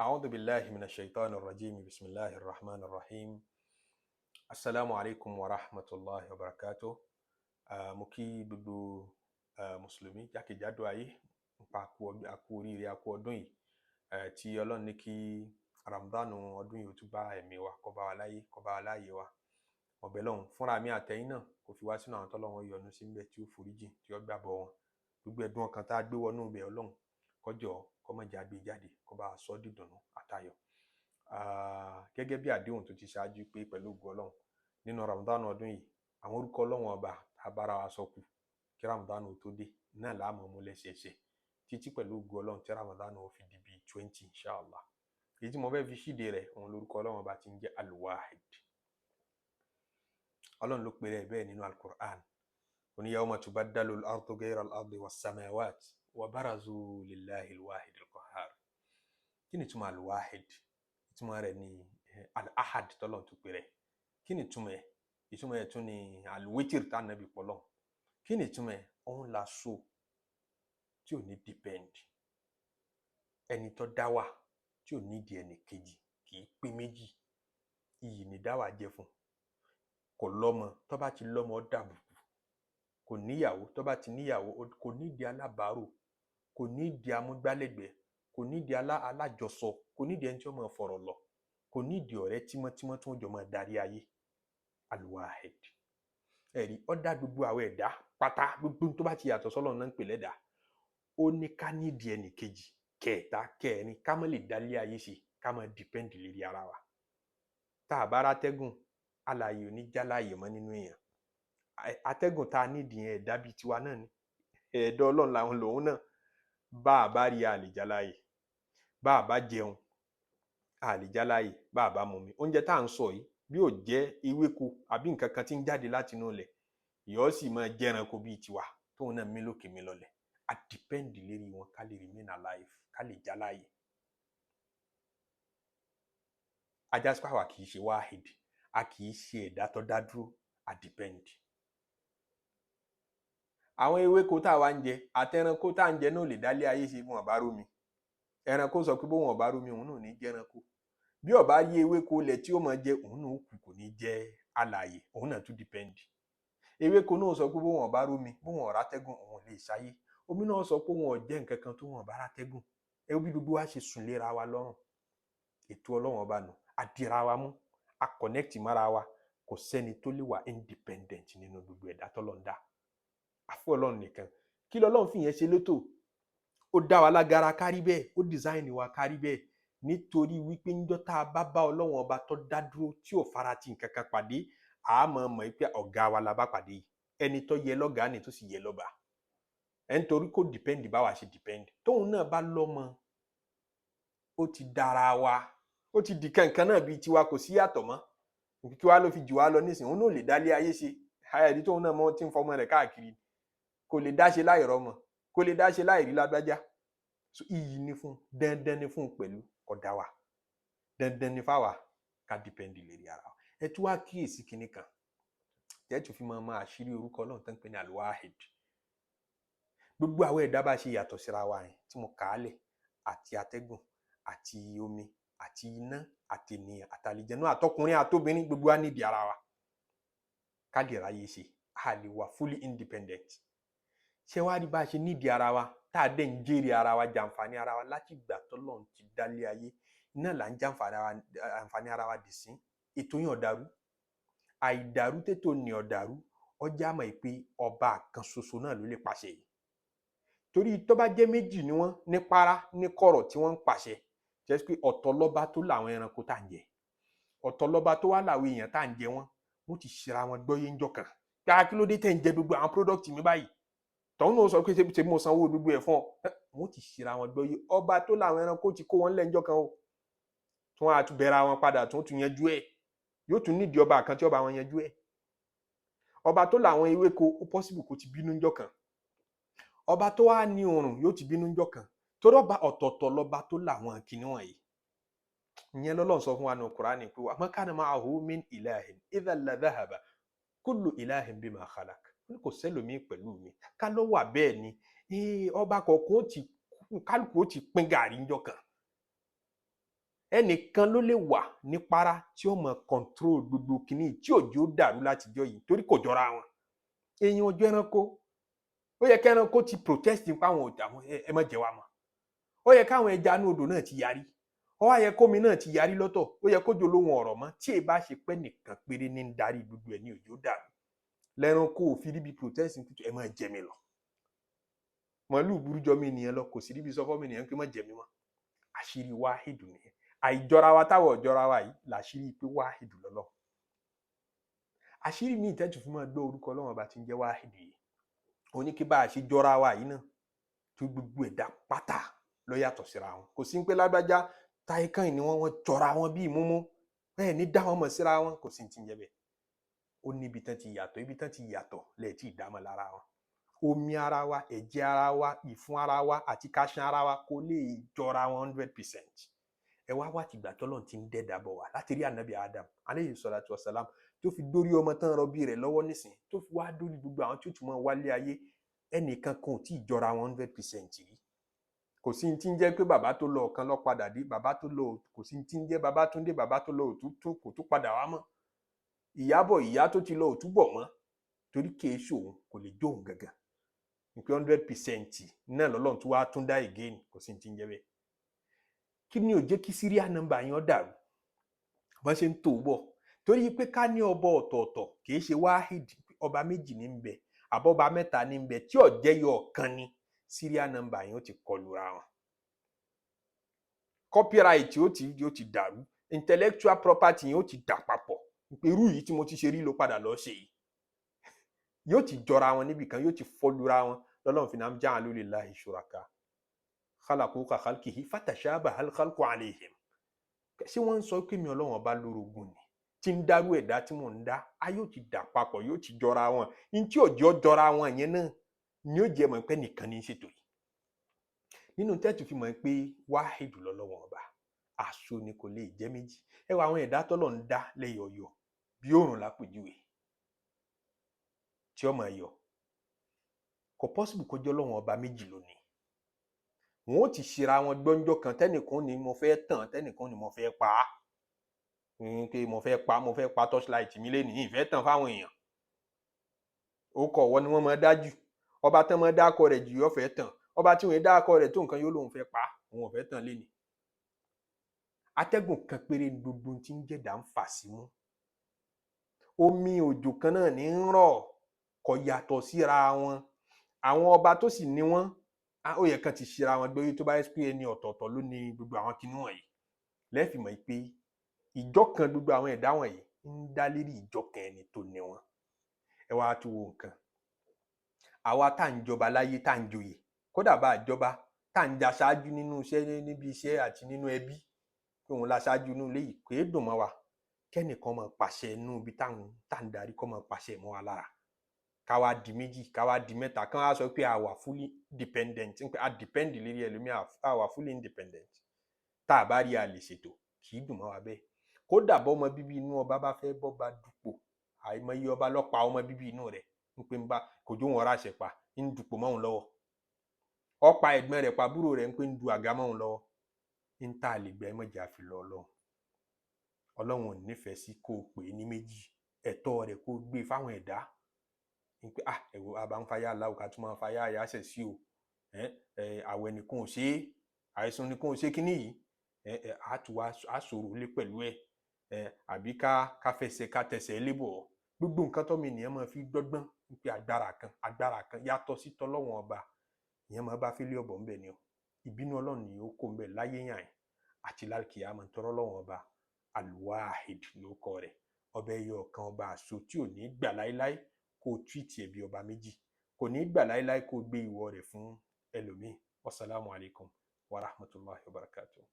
أعوذ بالله من الشيطان الرجيم. بسم الله الرحمن الرحيم. السلام عليكم ورحمة الله وبركاته. Mo kí gbogbo mùsùlùmí jákèjádò ayé nípa àkú oríire, àkú ọdún yìí tí Ọlọ́run ní kí Ramadan ọdún yìí ó tún bá ẹ̀mí wa, kó bá wa láyé, kó bá wa láàyè wa. Mo bẹ̀ Ọlọ́run fúnra mi àtẹ̀yin náà, kó fi wá sínú àwọn tọ́lọ́run yọ́nú sí ńbẹ̀, tí ó foríjìn, tí ó gbàbọ̀ wọn. Gbogbo ẹ̀dùn ọkàn tá a gbé wọnú ibẹ̀, Ọlọ́run kó jọ̀ọ́, kó má jẹ́ á gbé jáde, kó bá wa sọ ọ́ dìdùnnú àtayọ̀. Gẹ́gẹ́ bí àdéhùn tó ti ṣáájú pé pẹ̀lú ògo Ọlọ́run, nínú Ramadan ọdún yìí, àwọn orúkọ Ọlọ́run Ọba tá a bára wa sọ kù kí Ramadan ó tó dé náà la máa mú lẹ́sẹẹsẹ títí pẹ̀lú ògo Ọlọ́run tí Ramadan ó fi di bíi 20, inshallah. Èyí tí mo fẹ́ fi ṣíde rẹ̀, òun lórúkọ Ọlọ́run Ọba tí ń jẹ́ Al-Wahid. Ọlọ́run ló pe rẹ̀ bẹ́ẹ̀ nínú Al-Qur'an. Ó ní yawma tubaddalu al-ardu ghayra al-ardi was-samawat wa barazu lillahi al-wahid al-qahhar. Kí ni ìtumọ̀ Al-Wahid? Ìtumọ̀ rẹ̀ ní Al-Ahad tọ́lọ́run tó pe rẹ̀. Kí ni ìtumọ̀ ẹ̀? Ìtumọ̀ ẹ̀ tún ní Al-Witr tá nàbì pọ̀lọ́. Kí ni ìtumọ̀ ẹ̀? Òun la so tí ò ní depend, ẹni tó dá wà, tí ò nídìí ẹnì kejì, kì í pé méjì. Iyì ní dá wà jẹ́ fún. Kò lọ́mọ, tó bá ti lọ́mọ, ó dàbùkù. Kò níyàwó, tó bá ti níyàwó, kò nídìí alábàárò, kò nídìí amúgbálẹ́gbẹ̀ẹ́, kò nídìí alájọsọ, kò nídìí ẹni tí ó máa fọ̀rọ̀ lọ, kò nídìí ọ̀rẹ́ tímọ́tímọ́ tí wọ́n jọ máa darí ayé. Al-Wahid. Ẹ̀rí ó dá gbogbo àwọn ẹ̀dá pátá. Gbogbo tó bá ti yàtọ̀ sọ́lọ́run náà ń pè lẹ́dàá. Ó ní ká nídìí ẹnì kejì, kẹta, kẹrin, ká má lè dálé ayé ṣe, ká má depend lérí ara wa. Tá a bá rátẹ́gùn, alààyè ò ní jáláàyè mọ́ nínú èèyàn. Atẹ́gùn tá a nídìí yẹn, ẹ̀dá bíi tiwa náà ni, ẹ̀dá Ọlọ́run làwọn lòun náà. Bá a bá rí, a lè jáláàyè. Bá a bá jẹun, a lè jáláàyè. Bá a bá mumi oúnjẹ tá à ń sọ yìí, bí ò jẹ́ ewéko àbí nǹkan kan tí ń jáde láti inú ilẹ̀, ìyọ́ sì máa jẹ́ranko bíi tiwa tóun náà mí lókè mí lọlẹ̀. A depend lérí wọn ká lè remain alive, ká lè jáláàyè. Ajásípà wa kì í ṣe wahid, a kì í ṣe ẹ̀dá tó dá dúró, a depend. Àwọn ewéko tá a wá ń jẹ àtẹranko tá à ń jẹ náà lè dálé ayé ṣe bí wọn bá rómi. Ẹranko sọ pé bóun ọba rómi, òun náà ní jẹranko. Bí ọba rí ewéko lẹ̀ tí ó máa jẹ, òun náà ó kú, kò ní jẹ alààyè. Òun náà tún depend. Ewéko náà sọ pé bóun ọba rómi, bóun ọ̀rá tẹ́gùn, òun ò lè ṣayé. Omi náà sọ pé òun ò jẹ́ nǹkan kan tó wọn ọba rátẹ́gùn. Ẹ wo bí gbogbo wa ṣe sùn léra wa lọ́rùn. Ètò Ọlọ́run Ọba nù. A dira wa mú, a connect mọ́ra wa. Kò sẹ́ni tó lè wà independent nínú gbogbo ẹ̀dá tọ́lọ́run dá, àfọ Ọlọ́run nìkan. Kí lọ́lọ́run fi yẹn ṣe létò? Ó dá wa lágara kárí bẹ́ẹ̀, ó design wa kárí bẹ́ẹ̀, nítorí wípé níjọ́ tá a bá bá Ọlọ́run Ọba tó dá dúró, tí ò farati nǹkan kan pàdé, a máa mọ̀ pé ọ̀gá wa la bá pàdé yìí, ẹni tó yẹ lọ́gàá ni, tó sì yẹ lọ́ba ẹ̀, nítorí kò depend báwa ṣe depend. Tóun náà bá lọ́mọ, ó ti dára wa, ó ti di kankan náà bíi tiwa, kò sí yàtọ̀ mọ́. Kí wàá ló fi jù wá lọ nísìnyí? Òun náà lè dálé ayé ṣe. Ayẹ̀dí tóun náà mọ́ tí ń fọmọ rẹ̀ káàkiri, kò lè dá ṣe láì rọ́mọ, kò lè dá ṣe láì rí lágbájá. So iyì ni fún, dandan ni fún pẹ̀lú ọ̀dà wa, dandan ni fáwa ká depend lérí ara wa. Ẹ tún wá kíyèsí kinní kan tẹ́tù fi máa máa àṣírí orúkọ Ọlọ́run tó ń pè ní Al-Wahid. Gbogbo àwọn ẹ̀dá bá ṣe yàtọ̀ síra wa yẹn tí mo kà á lẹ̀, àti atẹ́gùn, àti omi, àti iná, àti ènìyàn, àtàlìjẹnú, àtọkùnrin, àtobìnrin, gbogbo wa nídìí ara wa ká lè ráyè ṣe. A lè wà fully independent. Ṣé wàá rí bá a ṣe nídìí ara wa, tá a dẹ̀ ń jèrè ara wa, jàǹfààní ara wa láti ìgbà tọ́lọ́run ti dálé ayé náà là ń jàǹfààní ara wa dì sí. Ètò yẹn ò dàrú. Àìdàrú tètò ní ọ̀dàrú, ọjà mọ̀ pé ọba kan ṣoṣo náà ló lè pàṣẹ yìí, torí tó bá jẹ́ méjì ni wọ́n ní para ní kọ̀rọ̀ tí wọ́n ń pàṣẹ, jẹ́ pé ọ̀tọ̀ lọ́ba tó làwọn ẹranko tá à ń jẹ, ọ̀tọ̀ lọ́ba tó wá làwọn èèyàn tá à ń jẹ. Wọ́n ti ṣera wọn gbọ́yé ńjọ́ kan gbáà: "Kí ló dé tẹ̀ ń jẹ gbogbo àwọn product mi báyìí?" Tọ̀hún náà sọ pé ṣe mo sanwó gbogbo ẹ̀ fún ọ? Wọ́n ti ṣera wọn gbọ́yé. Ọba tó làwọn ẹranko ti kó wọn lẹ́njọ́ kan o, tí wọ́n á tún bẹ̀rẹ̀ àwọn padà, tó tún yanjú ẹ̀. Yóò tún nídìí ọba kan tí ọba wọn yanjú ẹ̀. Ọba tó làwọn ewéko, ó possible kó ti bínú ńjọ́ kan. Ọba tó wá ní oòrùn yóò ti bínú ńjọ́ kan, torí ọba ọ̀tọ̀ọ̀tọ̀ lọba tó làwọn kinní wọ̀nyí. Ìyẹn lọ́lọ́run sọ fún wa ní Kùránì pé wa ma kana ma'ahu min ilahin idhan la dhahaba kullu ilahin bima khalaq. Kò sẹ́lòmíì pẹ̀lú mi. Ká ló wà bẹ́ẹ̀ ni, ọba kọ̀ọ̀kan ó ti kálukú ó ti pín gàrí ńjọ́ kan. Ẹnìkan ló lè wà ní para tí ó mọ control gbogbo kìíní tí òjò dàrú látijọ́ yìí, torí kò jọra wọn. Èèyàn ojú ẹranko, ó yẹ kẹranko ti protest nípa àwọn ọjà ẹ má jẹ wá mọ́. Ó yẹ káwọn ẹja inú odò náà ti yarí, ó wá yẹ kómi náà ti yarí lọ́tọ̀, ó yẹ kójò lóhun ọ̀rọ̀ mọ́. Tí èyí bá ṣe pé nìkan péré ní ń darí gbogbo ẹ̀ ní òjò dàrú, lẹ́ranko ò fi ríbi protest ẹ má jẹ mi lọ. Màálù burú jọ mí nìyẹn lọ, kò sí ríbi sọ fọ́mọ ènìyàn pé má jẹ mi mọ́. Àṣírí wáhídù nìyẹn. Àìjọra wa táwọn ọ̀jọ́ra wa yìí làṣírí pé wáhídù lọ́lọ́. Àṣírí mi ìtẹ́tù fún máa gbọ́ orúkọ Ọlọ́run Ọba tí ń jẹ́ wáhídù yìí, òun ní kí bá a ṣe jọra wa yìí náà tó gbogbo ẹ̀dá pátá ló yàtọ̀ síra wọn. Kò sí pé lágbájá táyé kan ni wọ́n jọra wọn bíi múmú bẹ́ẹ̀ ní dá wọn mọ̀ síra wọn, kò sí ti ń jẹ́ bẹ́ẹ̀. Ó ní ibi tán ti yàtọ̀, ibi tán ti yàtọ̀ lẹ́ẹ̀ tí ì dámọ̀ lára wọn. Omi ara wa, ẹ̀jẹ̀ ara wa, ìfun ara wa àti káṣán ara wa kò lè jọra wọn 100%. Ẹ wá wá tìgbà tọ́lọ́run ti ń dẹ́dà bọ̀ wá láti rí ànábì Adam aleyhi salatu wasalam, tó fi dórí ọmọ tán rọbí rẹ̀ lọ́wọ́ nísìn, tó fi wá dórí gbogbo àwọn tí ó tún mọ́ wálé ayé, ẹnìkan kan ò tí ì jọra wọn 100% rí. Kò sí ti ń jẹ́ pé bàbá tó lọ ọ̀kan lọ padà dé, bàbá tó lọ, kò sí ti ń jẹ́ bàbá tó ń dé, bàbá tó lọ òtún tó kò tó padà wá mọ́. Ìyábọ̀ ìyá tó ti lọ òtún bọ̀ mọ́, torí kìí ṣòun, kò lè jóun gangan ní pé 100% náà lọ́lọ́run tó wá tún dá again. Kò sí ti ń jẹ́ bẹ́ẹ̀. Kí ni ò jẹ́ kí serial number yẹn dàrú bọ́n ṣe ń tò bọ̀? Torí pé ká ní ọba ọ̀tọ̀ọ̀tọ̀, kì í ṣe wáhìd, ọba méjì ní ń bẹ àbọ̀ba mẹ́ta ní ń bẹ tí ò jẹ́yọ ọ̀kan ni, serial number yẹn ó ti kọlura wọn, copyright ó ti dàrú, intellectual property yẹn ó ti dà papọ̀. Irú yìí tí mo ti ṣe rí ló padà lọ́ọ́ ṣe yìí, yóò ti jọra wọn níbìkan, yóò ti fọlura wọn. Lọ́lọ́run fi náà ja'alu lillahi shuraka khalaqu ka khalqihi fatashabaha al-khalqu alayhim. Ṣé wọ́n ń sọ pé mi Ọlọ́run Ọba lórogún ni tí ń dárú ẹ̀dá tí mò ń dá á? Yóò ti dà papọ̀, yóò ti jọra wọn. Ní tí òjò jọra wọn yẹn náà ni ó jẹ́ mọ̀ pé nìkan ní í ṣètò yìí. Nínú tẹ́tù fi mọ̀ pé wáhídù lọ́lọ́wọ́n Ọba, àṣọ ni, kò lè jẹ́ méjì. Ẹ wọ àwọn ẹ̀dá tọ́lọ̀ ń dá lẹ́yọ̀ọ̀yọ̀ bí òòrùn lápèjúwe tí ó máa yọ, kò possible kó jẹ́ Ọlọ́run Ọba méjì lónìí. Wọn ó ti ṣera wọn gbọ́njọ́ kan, tẹ́nìkan ní mo fẹ́ tàn, tẹ́nìkan ní mo fẹ́ pa á, pé mo fẹ́ pa torchlight mi lénìí, ìfẹ́ tàn fáwọn èèyàn. Ó kọ̀ wọ́n ni wọ́n máa dájú. Ọba tán máa dákọ̀ rẹ̀ jù yóò fẹ́ tàn, ọba tí wọ́n dákọ̀ rẹ̀ tó nǹkan yóò lóun fẹ́ pa, òun ò fẹ́ tàn lénìí. Atẹ́gùn kan péré ní gbogbo tí ń jẹ̀dá ń fà sí mú. Omi òjò kan náà ní ń rọ̀, kò yàtọ̀ síra wọn. Àwọn ọba tó sì ní wọn, ó yẹ kán ti ṣera wọn gbé tó bá yẹ pé ẹni ọ̀tọ̀ọ̀tọ̀ ló ní gbogbo àwọn kinní wọ̀nyí. Lẹ́ẹ̀fì mọ̀ pé ìjọ kan gbogbo àwọn ẹ̀dá wọ̀nyí ń dá lérí ìjọ kan ẹni tó ní wọn. Ẹ wá tún wo nǹkan, àwa tá à ń jọba láyé, tá à ń joyè, kódà bá a jọba, tá à ń jaṣáájú nínú iṣẹ́, níbi iṣẹ́ àti nínú ẹbí, pé òun la ṣáájú inú ilé yìí, kò é dùn mọ́ wa kẹ́nìkan máa pàṣẹ inú ibi tá à ń darí, kó máa pàṣẹ mọ́ wa lára, ká wá di méjì, ká wá di mẹ́ta, ká wá sọ pé a wà fully dependent, pé a depend lérí ẹlòmíì, a wà fully independent. Tá a bá rí a lè ṣètò, kì í dùn mọ́ wa bẹ́ẹ̀. Kódà bọ́mọ bíbí inú ọba bá fẹ́ bọ́ba dupò, àìmọye ọba lọ́pa ọmọ bíbí inú rẹ̀ ń pè ń bá kò jó wọn ráṣẹ pa ń dupò mọ́ òun lọ́wọ́, ọ̀pá ẹ̀gbọ́n rẹ̀ pàbúrò rẹ̀ ń pè ń du àga mọ́ òun lọ́wọ́. Ń tà lè gbẹ́ mọ̀jà fi lọ Ọlọ́run. Ọlọ́run ò nífẹ̀ẹ́ sí kó o pè é ní méjì. Ẹ̀tọ́ rẹ̀ kó o gbé fáwọn ẹ̀dá ń pé ah, ẹ̀wò àbá ń fayá aláwọ̀ ká tún máa fayá àyàṣẹ̀ sí o. Àwẹ̀ nìkan ò ṣe é, àìsàn nìkan ò ṣe kínní yìí, á tún wá á sọ̀rọ̀ lé pẹ̀lú ẹ̀, àbí ká fẹsẹ̀ ká tẹsẹ̀ lébọ̀. Gbogbo nǹkan tọ́mọ ènìyàn máa fi gbọ́gbọ́n pé agbára kan yàtọ̀ sí tọ́lọ́wọ̀n Ọba, ìyẹn máa bá fílẹ̀ ọ̀bọ̀ ńbẹ̀ ni o. Ìbínú Ọlọ́run ni ó kó ńbẹ̀ láyé yàn àti lálùkìyámà. Tọrọ Ọlọ́run Ọba Alwahid ló kọ rẹ̀, ọba ẹyọ kan, ọba àṣọ tí ò ní gbà láéláé kó o túwìtì ẹ̀ bí ọba méjì, kò ní gbà láéláé kó o gbé ìwọ rẹ̀ fún ẹlòmíì. Wasalaamu alaykum wa rahmatulahi wa barakatuh.